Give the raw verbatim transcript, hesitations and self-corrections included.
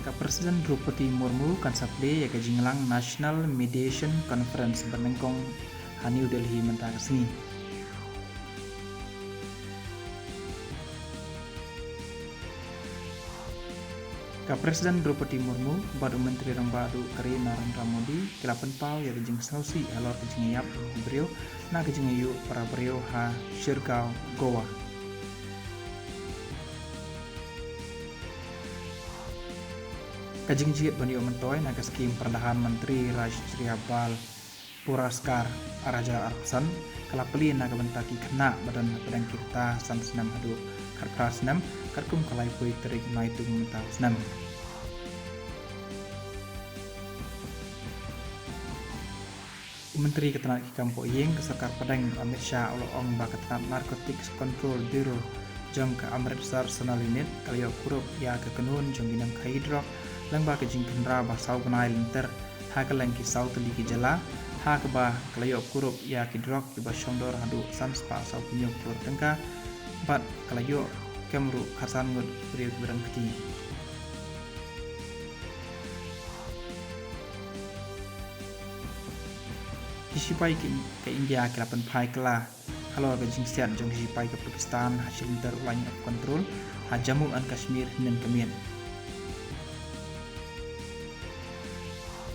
Ka President Droupadi Murmu kan sa plie ïa ka jingïalang National Mediation Conference ba nyngkong ha New Delhi mynta ka sngi. Ka President Droupadi Murmu bad u Myntri Rangbah Duh ka ri Narendra Modi ki la pynpaw ïa ka jingsngewsih halor ka jingïap jong ki briew na ka jingïaid para briew ha Shirgaon, Goa. Ka jingjied ban ïoh myntoi na ka skhim Pradhan Mantri Rashtriya Bal Puraskar ar hajar arphew san ka la plie na ka bynta ki khynnah ba don hapdeng ki rta san snem haduh khatphra snem, katkum ka laiphew tarik Naitung mynta u snem. U Myntri ka tnat ki kam poh ïing ka sorkar pdeng Amit Shah u la ong ba ka tnat Narcotics Control Bureau jong ka Amritsar Zonal Unit ka la ïoh kurup ïa ka kynhun jong ki nongkhaïi drok lyngba ka jingkhynra ba saw bnai lynter ha kylleng ki saw tylli ki jylla, ha kaba ka la ïoh kurup ïa ki drok kiba shongdor haduh san spah sawphew hynñiew klur tyngka bad ka la ïoh kem ruh khatsan ngut ki briew kiba don kti. Ki shipai ki, ka India ki la pynphai kylla halor ka jingsiat jong ki shipai ka Pakistan ha shilynter u Line of Control ha Jammu and Kashmir hynnin ka miet.